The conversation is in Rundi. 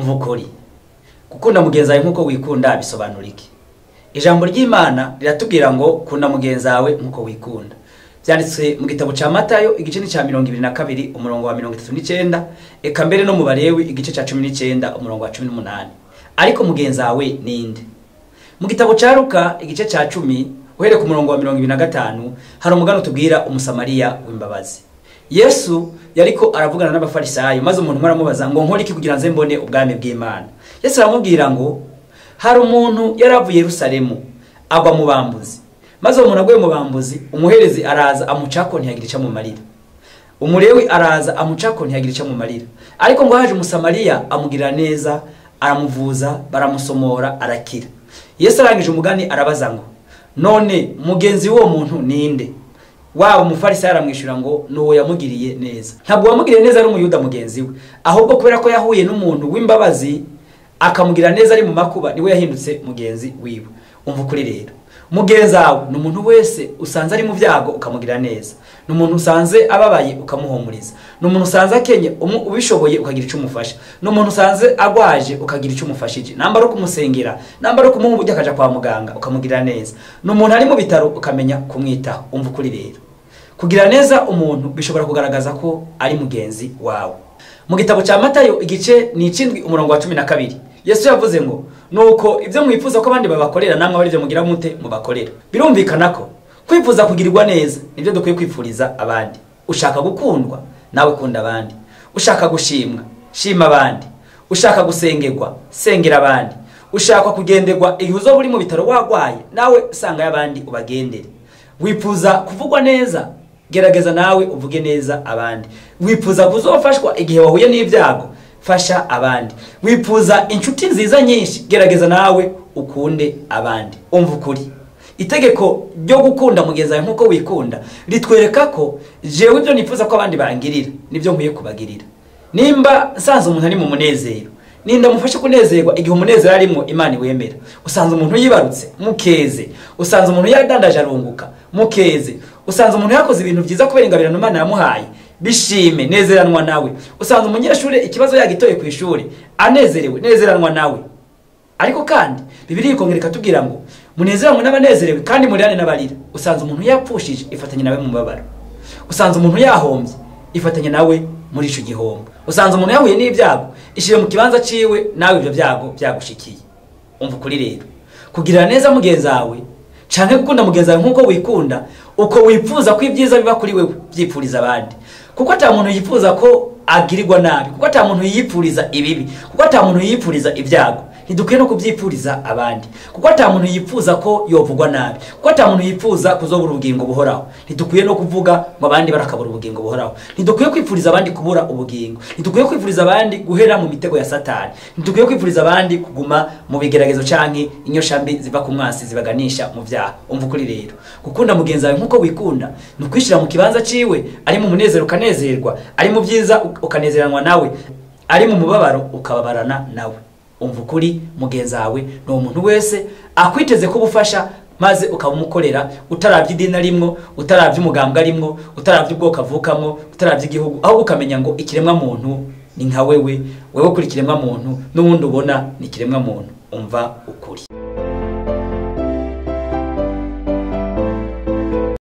Umva ukuri. Gukunda mugenzi wawe nk'uko wikunda bisobanura iki? Ijambo ry'Imana riratubwira ngo kunda mugenzi wawe nk'uko wikunda. Byanditswe mu gitabo ca Matayo igice ni ca 22 umurongo wa 39, eka mbere no mu Balewi igice ca 19 umurongo wa 18. Ariko mugenzi wawe ninde? Mu gitabo ca Luka igice ca 10 uhereye ku murongo wa 25 hari umugani utubwira Umusamariya w'imbabazi. Yesu yariko aravugana n'abafarisayo, maze umuntu umwe aramubaza ngo nkore iki kugira nze mbone ubwami bw'Imana. Yesu aramubwira ngo hari umuntu yaravuye Yerusalemu agwa mu bambuzi, maze uwo muntu aguye mu bambuzi, umuherezi araza amucako ntiyagira ico amumarira, umulewi araza amucako ntiyagira ico amumarira, ariko ngo haje Umusamariya amugirira neza, aramuvuza, baramusomora, arakira. Yesu arangije umugani arabaza ngo none mugenzi w'uwo muntu ninde? Waba umufarisayo aramwishyura ngo nuwo yamugiriye neza. Ntabwo wamugiriye neza ari umuyuda mugenzi we, ahubwo kubera ko yahuye n'umuntu w'imbabazi akamugira neza ari mu makuba, niwe yahindutse mugenzi wiwe. Umva ukuri rero, mugenzi wawe ni umuntu wese usanze ari mu byago ukamugira neza, ni umuntu usanze ababaye ukamuhumuriza, ni umuntu usanze akenye ubishoboye ukagira icyo umufasha, ni umuntu usanze agwaje ukagira icyo umufashije, namba ari kumusengera, namba ari kumuha uburyo akaja kwa muganga ukamugira neza, ni umuntu ari mu bitaro ukamenya kumwitaho. Umva ukuri rero, kugira neza umuntu bishobora kugaragaza ko ari mugenzi wawe. Mu gitabo ca Matayo igice ni 7 umurongo wa 12, Yesu yavuze ngo nuko ibyo mwifuza ko abandi babakorera namwe bari byo mugira mute mubakorera. Birumvikana ko kwifuza kugirirwa neza nibyo dukwiye kwifuriza abandi. Ushaka gukundwa nawe kunda abandi, ushaka gushimwa shima abandi, ushaka gusengerwa sengera abandi, ushaka kugenderwa igihe uzoba uri mu bitaro wagwaye nawe usanga y'abandi ubagendere, wifuza kuvugwa neza gerageza nawe uvuge neza abandi, wifuza kuzofashwa igihe wahuye n'ibyago fasha abandi, wifuza inshuti nziza nyinshi gerageza nawe ukunde abandi. Umva ukuri, itegeko ryo gukunda mugenzi wawe nkuko wikunda ritwereka ko jewe ibyo nifuza ko abandi bangirira nibyo nkwiye kubagirira. Nimba nsanze umuntu ari mu munezero, ninda mufashe kunezerwa igihe umunezero arimo Imana iwemera. Usanze umuntu yibarutse mukeze, usanze umuntu yadandaje arunguka mukeze, usanze umuntu yakoze ibintu byiza kubera ingabirano Imana yamuhaye bishime, nezeranwa nawe. Usanze umunyeshuri ikibazo yagitoye ku ishuri anezerewe, nezeranwa nawe. Ariko kandi Bibiliya ikongera ikatubwira ngo munezeranwe n'abanezerewe kandi murirane n'abarira. Usanze umuntu yapfushije ifatanye nawe mu mubabaro, usanze umuntu yahombye ifatanye nawe muri ico gihombo, usanze umuntu yahuye n'ibyago ishire mu kibanza ciwe nawe ibyo byago byagushikiye. Umva ukuri rero, kugira neza mugenzi wawe canke gukunda mugenzi wawe nkuko wikunda, uko wifuza ko ibyiza biba kuri wewe byipfuriza abandi. Kuko ata muntu yifuza ko agirirwa nabi, kuko ata muntu yipfuriza ibibi, kuko ata muntu yipfuriza ibyago, ntidukwiye no kubyipfuriza abandi. Kuko ata muntu yifuza ko yovugwa nabi, kuko ata muntu yifuza kuzobura ubugingo buhoraho, ntidukwiye no kuvuga ngo abandi barakabura ubugingo buhoraho. Ntidukwiye kwipfuriza abandi kubura ubugingo, ntidukwiye kwipfuriza abandi guhera mu mitego ya Satani, ntidukwiye kwipfuriza abandi kuguma mu bigeragezo canke inyoshambi ziva ku mwasi zibaganisha mu vyaha. Umva ukuri rero, gukunda mugenzi wawe nkuko wikunda ni ukwishira mu kibanza ciwe, ari mu munezero ukanezerwa, ari mu byiza ukanezeranwa nawe, ari mu mubabaro ukababarana nawe. Umva ukuri, mugenzi wawe ni umuntu wese akwiteze ko ubufasha maze ukabumukorera, utaravye idini arimwo, utaravye umugambwe arimwo, utaravye ubwoko avukamwo, utaravye igihugu, ahubwo ukamenya ngo ikiremwa muntu ni nka wewe, wewe kuri ikiremwa muntu n'uwundi ubona ni ikiremwa muntu. Umva ukuri.